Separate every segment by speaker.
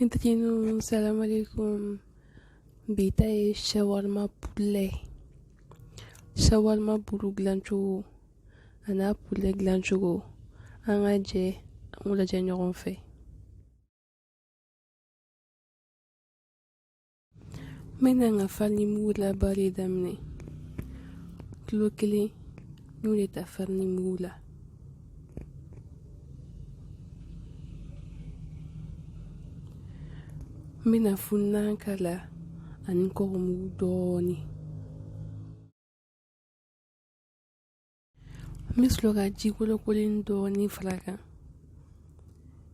Speaker 1: Ne terininw, salamalekun. Bi ta ye shawarma poulet. Shawarma buru dilancogo a n'a poulet dilancogo, an ka jɛ an k'u lajɛ ɲɔgɔn fɛ. N bɛna n ka farini mugu labaarali daminɛ. Kilo 1 n y'o de ta farini mugu la. N bɛna funan k'a la ani kɔgɔmugu dɔɔni. N bɛ sɔrɔ ka ji kolokolen dɔɔni fara a kan.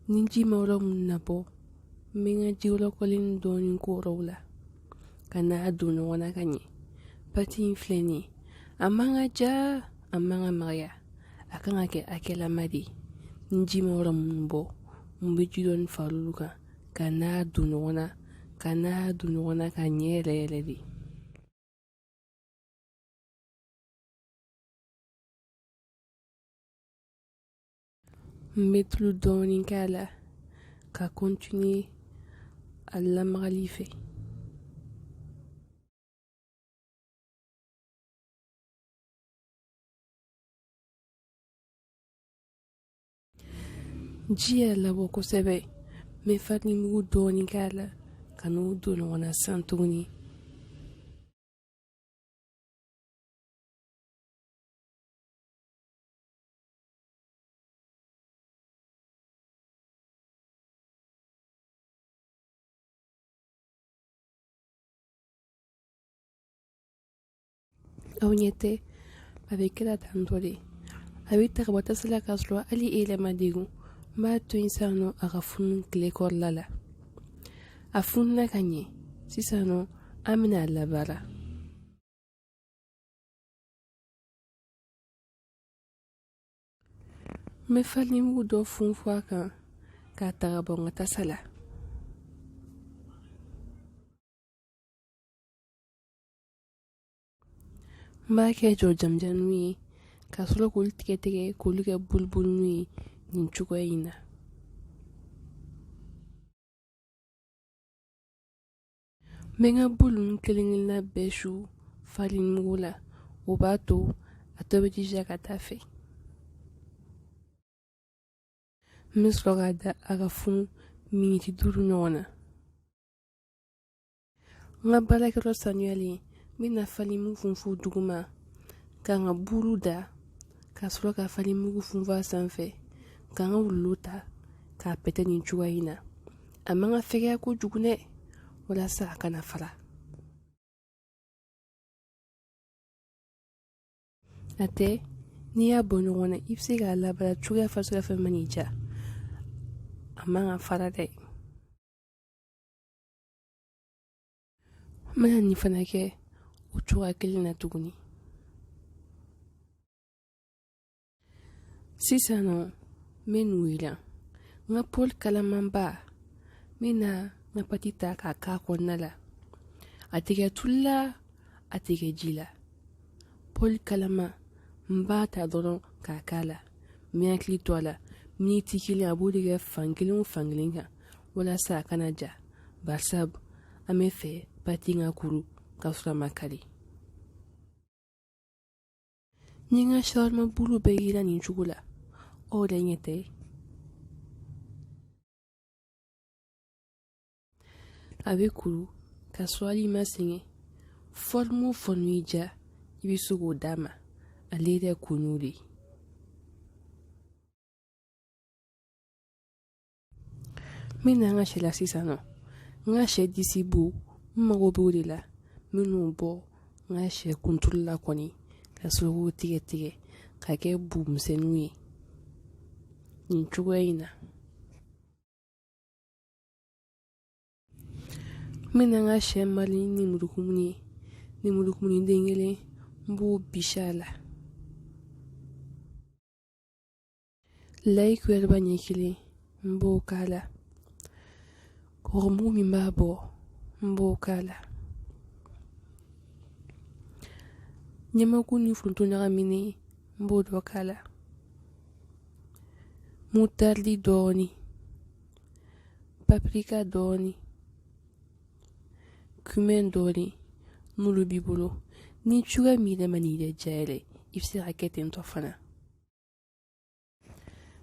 Speaker 1: Ni ji ma yɔrɔ minnu nabɔ, n bɛ n ka ji kolokolen dɔɔni k'o yɔrɔw la ka n'a don ɲɔgɔn na ka ɲɛ. Pati in filɛ nin ye, a man ka ja, a man ka magaya, a kan ka kɛ hakɛlama de ye. Ni ji ma yɔrɔ minnu bɔ, n bɛ ji dɔɔni fara olu kan ka n'a don ɲɔgɔn na, ka n'a don ɲɔgɔn na ka ɲɛ yɛrɛ yɛrɛ de. N bɛ tulu dɔɔni k'a la ka continuer a lamagali fɛ. Ji y'a labɔ kosɛbɛ, n bɛ farini mugu dɔɔni k'a la ka n'o don ɲɔgɔn na sisan tuguni. Aw ɲɛ tɛ, a bɛ kɛra tantɔ de, a bɛ ta ka bɔ tasa la k'a sɔrɔ hali e yɛrɛ ma degun. N b'a to yen sisan nɔ a ka funu tile kɔrɔla la. A fununa ka ɲɛ sisan nɔ, an bɛna a labaara. N bɛ farini mugu dɔ funfun a kan k'a ta ka bɔ n ka tasa la. N b'a kɛ jɔ jamujanninw ye ka sɔrɔ k'olu tigɛ tigɛ k'olu kɛ bulubulunw ye nin cogoya in na. N bɛ n ka bulu ninnu kelen kelenna bɛɛ su farini mugu la, o b'a to a tɔ bɛ jija ka taa fɛ. N bɛ sɔrɔ k'a da a ka funu miniti 5 ɲɔgɔn na. N ka baarakɛyɔrɔ sanuyalen, n bɛna farini mugu funfun duguma ka n ka buru da, ka sɔrɔ ka farini mugu funfun a sanfɛ, ka n ka wulu ta k'a pɛtɛ nin cogoya in na. A man ka fɛgɛya kojugu dɛ, walasa a kana fara. A tɛ, n'i y'a bɔ ɲɔgɔn na, i bɛ se k'a labaara cogoya fasuguya fɛn man'i diya, a man ka fara dɛ. N bɛna nin fana kɛ o cogoya kelen na tuguni. Sisan nɔ, n bɛ n'u yiran n ka poêle kalamanba. N bɛna n ka pati ta k'a k'a kɔnɔna la. A tɛ kɛ tulu la, a tɛ kɛ ji la. Poêle kalama, n b'a ta dɔrɔn k'a k'a la. N bɛ hakili to a la, miniti 1 a b'o de kɛ fan kelen o fan kelen kan walasa a kana ja, barisabu an bɛ fɛ pati ka kuru k'a sɔrɔ a ma kari. N ye n ka shawarma bulu bɛɛ yiran nin cogo la, aw yɛrɛ ɲɛ tɛ. A bɛ kuru ka sɔrɔ hali i ma sɛgɛn. Forme o forme y'i diya, i bɛ se k'o d'a ma, ale yɛrɛ kun y'o de ye. N bɛ na n ka sɛ la sisan nɔ. N ka sɛ disi bo, n mago b'o de la. N bɛn'o bɔ n ka sɛ kuntulu la kɔni, ka sɔrɔ k'o tigɛ tigɛ ka kɛ bu misɛnninw ye nin cogoya in na. N bɛna n ka sɛ mariner ni lemurukumuni ye. Lemurukumuni den 1, n b'o bisi a la. Layi kuyɛriba ɲɛ 1, n b'o k'a la. Kɔgɔmugu min b'a bɔ, n b'o k'a la. Ɲamaku ni foronto ɲagaminen, n b'o dɔ k'a la. Mutaridi dɔɔni. Paprika dɔɔni, cumin dɔɔni n'olu b'i bolo. Ni cogoya min yɛrɛ ma n'i yɛrɛ diya yɛrɛ, i bɛ se ka kɛ ten tɔ fana.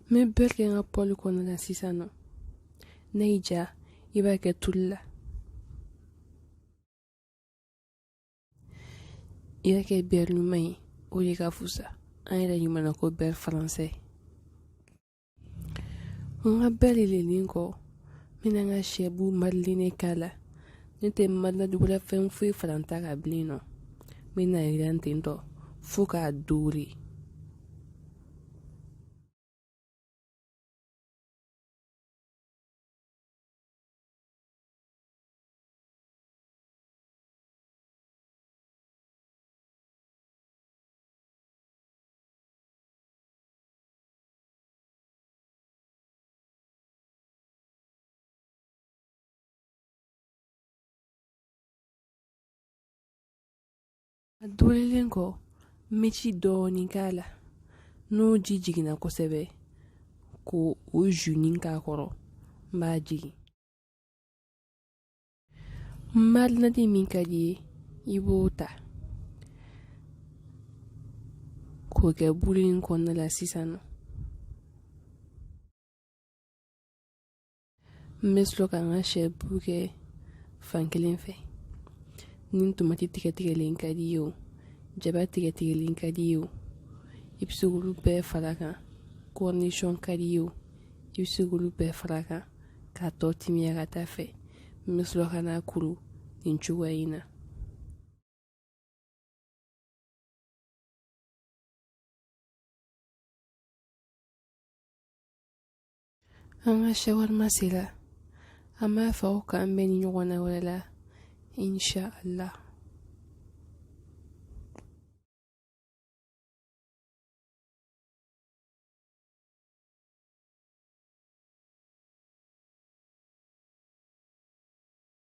Speaker 1: N bɛ beurre kɛ n ka poêle kɔnɔ la sisan nɔ. N'a y'i diya, i b'a kɛ tulu la. I b'a kɛ beurre ɲuman ye, o de ka fusa an yɛrɛ ɲuman na ko beurre français. N ka beurre yɛlɛlen kɔ, n bɛna n ka sɛbu mariner k'a la. Ne tɛ marinade wɛrɛ fɛn foyi fara n ta kan bilen nɔ. N bɛna yiran ten tɔ fo k'a dorer. A dorelen kɔ, n bɛ ji dɔɔni k'a la. N'o ji jiginna kosɛbɛ, k'o o jus nin k'a kɔrɔ, n b'a jigin. Marinade min ka di i ye, i b'o ta k'o kɛ bulu in kɔnɔna la sisan nɔ. N bɛ sɔrɔ ka n ka sɛ bu kɛ fan kelen fɛ. Ni tomati tigɛtigɛlen ka di i ye, o jaba tigɛtigɛlen ka di i ye, o i bɛ se k'olu bɛɛ fara kan. Cornichon ka di i ye, o i bɛ se k'olu bɛɛ fara kan k'a tɔ timiya ka taa fɛ. N bɛ sɔrɔ ka n'a kuru nin cogoya in na. An ka shawarma sera. An b'a fɔ k'an bɛn ni ɲɔgɔnna wɛrɛ la, insha Allah.